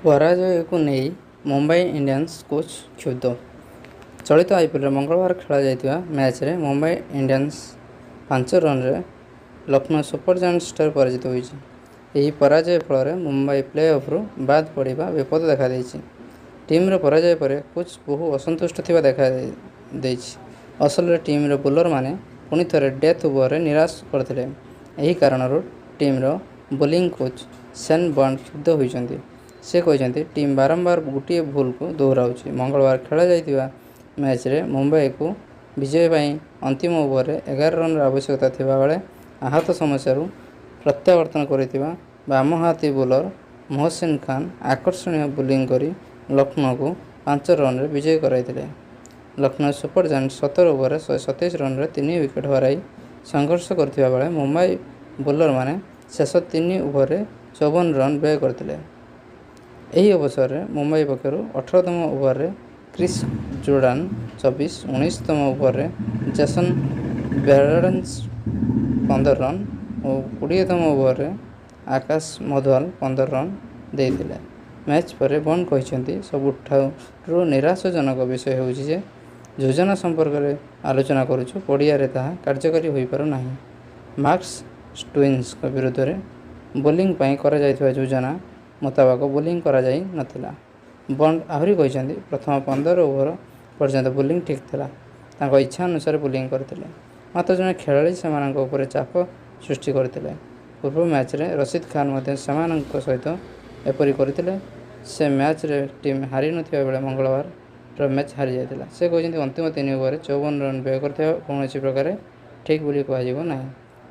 ପରାଜୟକୁ ନେଇ Mumbai Indians coach କ୍ଷୁବ୍ଧ। ଚଳିତ ଆଇପିଏଲରେ ମଙ୍ଗଳବାର ଖେଳାଯାଇଥିବା ମ୍ୟାଚରେ ମୁମ୍ବାଇ ଇଣ୍ଡିଆନ୍ସ 5 ରନରେ ଲକ୍ଷ୍ନୌ ସୁପର ଜାଏଣ୍ଟସଠାରୁ ପରାଜିତ ହୋଇଛି। ଏହି ପରାଜୟ ଫଳରେ ମୁମ୍ବାଇ ପ୍ଲେ ଅଫରୁ ବାଦ୍ ପଡ଼ିବା ବିପଦ ଦେଖାଦେଇଛି। ଟିମର ପରାଜୟ ପରେ କୋଚ୍ ବହୁ ଅସନ୍ତୁଷ୍ଟ ଥିବା ଦେଖାଦେଇଛି। ଅସଲରେ ଟିମର ବୋଲରମାନେ ପୁଣିଥରେ ଡେଥ୍ ଓଭରରେ ନିରାଶ କରିଥିଲେ। ଏହି କାରଣରୁ ଟିମର ବୋଲିଂ କୋଚ୍ ସେନ୍ ବଣ୍ଡ କ୍ଷୁବ୍ଧ ହୋଇଛନ୍ତି। ସେ କହିଛନ୍ତି, ଟିମ୍ ବାରମ୍ବାର ଗୋଟିଏ ଭୁଲକୁ ଦୋହରାଉଛି। ମଙ୍ଗଳବାର ଖେଳାଯାଇଥିବା ମ୍ୟାଚରେ ମୁମ୍ବାଇକୁ ବିଜୟ ପାଇଁ ଅନ୍ତିମ ଓଭରରେ 11 ରନର ଆବଶ୍ୟକତା ଥିବା ବେଳେ ଆହତ ସମସ୍ୟାରୁ ପ୍ରତ୍ୟାବର୍ତ୍ତନ କରିଥିବା ବାମହାତୀ ବୋଲର ମୋହସିନ ଖାନ ଆକର୍ଷଣୀୟ ବୋଲିଂ କରି ଲକ୍ଷ୍ନୌକୁ 5 ରନରେ ବିଜୟୀ କରାଇଥିଲେ। ଲକ୍ଷ୍ନୌ ସୁପର ଜାଏଣ୍ଟସ 17 ଓଭରରେ 127 ରନରେ 3 ୱିକେଟ ହରାଇ ସଂଘର୍ଷ କରିଥିବା ବେଳେ ମୁମ୍ବାଇ ବୋଲରମାନେ ଶେଷ 3 ଓଭରରେ 54 ରନ ବ୍ୟୟ କରିଥିଲେ। ଏହି ଅବସରରେ ମୁମ୍ବାଇ ପକ୍ଷରୁ 18ତମ ଓଭରରେ କ୍ରିସ୍ ଜୋର୍ଡାନ 24, 19ତମ ଓଭରରେ ଜେସନ ବେହେରେଣ୍ଡର୍ଫ 15 ରନ ଓ 20ତମ ଓଭରରେ ଆକାଶ ମଧୱାଲ 15 ରନ ଦେଇଥିଲେ। ମ୍ୟାଚ୍ ପରେ ବଣ୍ଡ କହିଛନ୍ତି, ସବୁଠାରୁ ନିରାଶାଜନକ ବିଷୟ ହେଉଛି ଯେ ଯୋଜନା ସମ୍ପର୍କରେ ଆଲୋଚନା କରୁଛୁ, ପଡ଼ିଆରେ ତାହା କାର୍ଯ୍ୟକାରୀ ହୋଇପାରୁନାହିଁ। ମାର୍କସ ଷ୍ଟୋଇନିସଙ୍କ ବିରୁଦ୍ଧରେ ବୋଲିଂ ପାଇଁ କରାଯାଇଥିବା ଯୋଜନା ମୁତାବକ ବୋଲିଂ କରାଯାଇ ନଥିଲା। ବଣ୍ଡ ଆହୁରି କହିଛନ୍ତି, ପ୍ରଥମ 15 ଓଭର ପର୍ଯ୍ୟନ୍ତ ବୋଲିଂ ଠିକ୍ ଥିଲା। ତାଙ୍କ ଇଚ୍ଛା ଅନୁସାରେ ବୋଲିଂ କରିଥିଲେ। ମାତ୍ର ଜଣେ ଖେଳାଳି ସେମାନଙ୍କ ଉପରେ ଚାପ ସୃଷ୍ଟି କରିଥିଲେ। ପୂର୍ବ ମ୍ୟାଚରେ ରଶିଦ ଖାନ ମଧ୍ୟ ସେମାନଙ୍କ ସହିତ ଏପରି କରିଥିଲେ। ସେ ମ୍ୟାଚରେ ଟିମ୍ ହାରିନଥିବା ବେଳେ ମଙ୍ଗଳବାରର ମ୍ୟାଚ୍ ହାରିଯାଇଥିଲା। ସେ କହିଛନ୍ତି, ଅନ୍ତିମ 3 ଓଭରରେ 54 ରନ ବ୍ୟୟ କରିଥିବା କୌଣସି ପ୍ରକାରେ ଠିକ୍ ବୋଲି କୁହାଯିବ ନାହିଁ।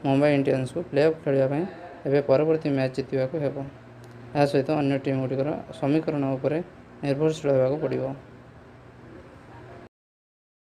ମୁମ୍ବାଇ ଇଣ୍ଡିଆନ୍ସକୁ ପ୍ଲେ ଅଫ୍ ଖେଳିବା ପାଇଁ ଏବେ ପରବର୍ତ୍ତୀ ମ୍ୟାଚ୍ ଜିତିବାକୁ ହେବ। ଏହା ସହିତ ଅନ୍ୟ ଟିମଗୁଡ଼ିକର ସମୀକରଣ ଉପରେ ନିର୍ଭରଶୀଳ ହେବାକୁ ପଡ଼ିବ।